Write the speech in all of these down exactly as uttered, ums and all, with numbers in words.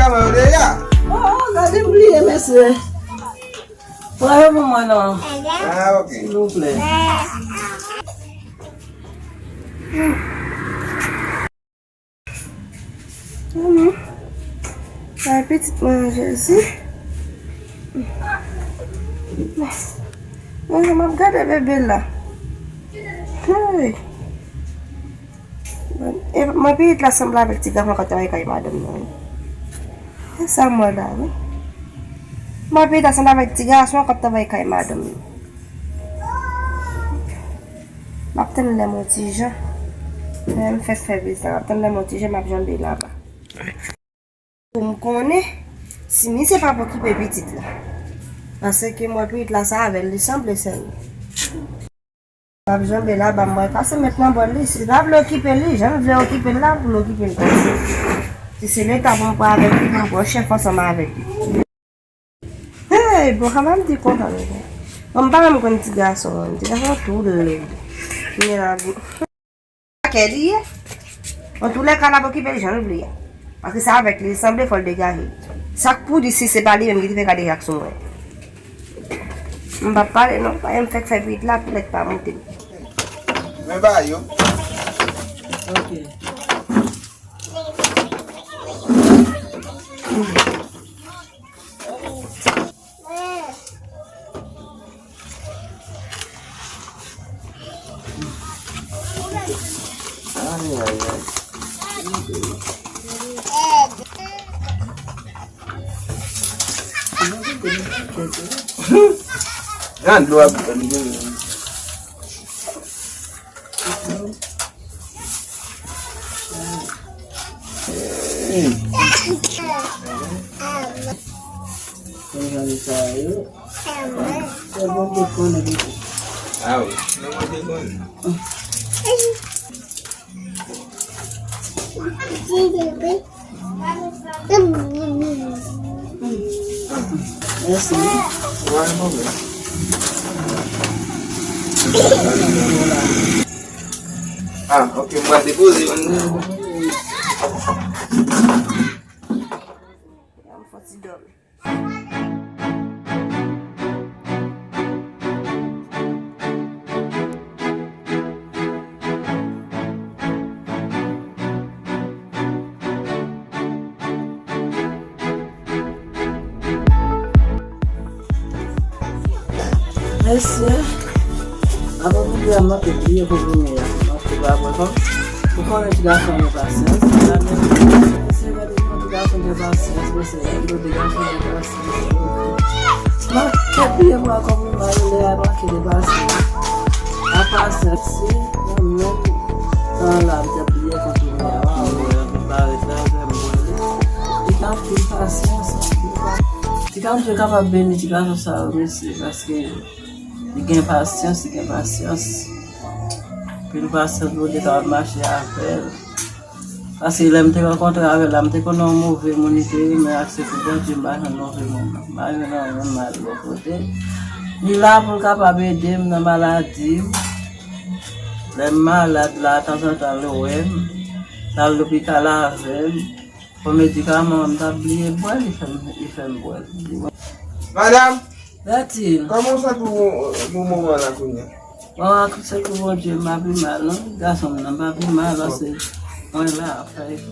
Mwen deja. Oh, oh, gade m bliye, mesye. Pran yo pou mwen non. Ah, ok. Silvouplè. Mwen, bay pitit mwen Jezi. Mwen, m ap gade bebe la. Hey. E mwen pitit la sanble avèk ti gason k ap travay kay madanm nan. Se sa m wè la, wi. Mwen pitit la sanble avèk ti gason k ap travay kay madanm nan. M ap tann lè m yon ti jan. Lè m fèk fè vizit la, m ap tann lè m yon ti jan, m ap janbe laba. Pou m konnen si misye p ap okipe pitit la. Paske m wè pitit la sa avè l, li sanble sè l. M ap janbe laba, m wè pase met nan bòl li. Si l pa vle okipe li, jan l vle okipe l la, pou l okipe l pase. Si se leta pou m pran avèk li, pou m pran chèf ansanm avèk li. Hey, bon, kama m te kontan, mesye. Bon, m pa menm konn ti gason an. Ti gason an tou lèd. Men la, kè li ye. Antoulèka, l ap okipe l jan l vle a. Paske se avèk li l sanble, fò l degaje. Sa k pou di si se pa li menm ki te fè kadejak sou mwen. M p ap pale non, paske m fèk fè pitit la, pou lèt pa moute m. Men ba yo. Ok. Ay, ay, ay. Nan dlo ap. Hey. Konn jan li sa yo. Se bon pou konnen li. Ah wi, nou mande konnen. Mèsi. Ah, ok, m pral depoze youn. Fò ti dòmi. Mesye, avan m bliye, m ap bliye pou vini a. M ap te pa pran kòm. Ou konnen ti gason gen pasyans. Mesye, gade jan ti gason gen pasyans, mesye. Gade jan ti gason gen pasyans. Manke pye mwen kòm yon malere a manke de pasyans. A pasyans, si mwen menm, nan la, m te bliye kontinye a, mwen, mwen, mwen, mwen, mwen, mwen, li t anpil pasyans, anpil pa-, ti gason kapab beni ti gason sa yo, mesye, paske li gen pasyans, li gen pasyans. Anpil pasyans, Bondye kapab mache avè l. Paske lè m te rankontre avè l la, m te konnen yon move moun li te ye, men ak sekou Bondye, m pa jwenn move moun nan. M pa jwenn anyen mal bò kote. Li la pou l kapab ede m nan maladi m. Lè m malad la, tanzantan l wè m, l al lopital avè m. Bon, medikaman an, m t ap bliye bwè, li fè m, li fè m bwè l. Madanm! Bertine. Kòman w santi w pou moman la kounye a? Bon, ak sekou Bondye, m pa pi mal, non. Gason m nan pa pi mal, paske mwen la, ap fè efò.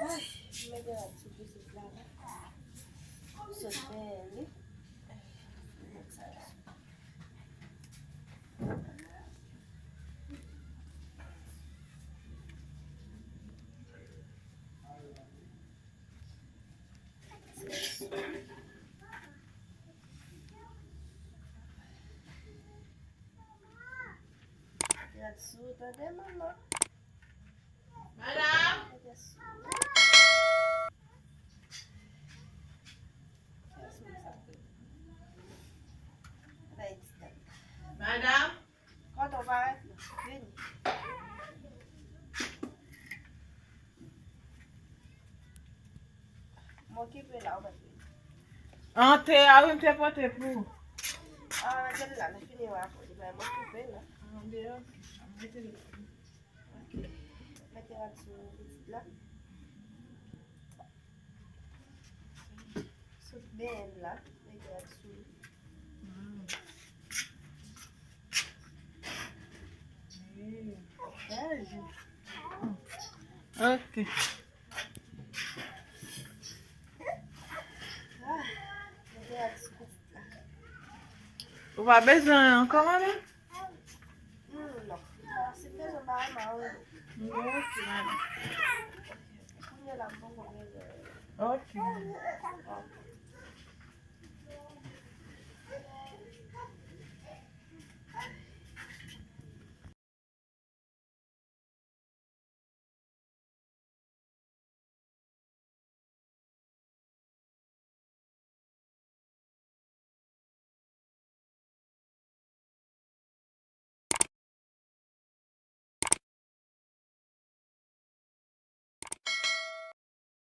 Ay, mete la ti pitit la la. Sot bèl, wi. Gad sou, tande manman. Madanm! Madanm! Kote w parèt la? Vini. Okipe la, ou mèt li. An te a, wi, m te pote pou ou. Ah, gade la, nou fini rapò li, men m okipe la. Ah, byen, ok. Mete l. Ok. Mete rad sou pitit la. Sou benyen la, mete rad sou. Ok. Ou pa bezwen ankò, manmi? Hmm, non. Se bezwen ba manman. Ok, manmi. Kounye la, m poko bezwen. Ok, manmi. Ok.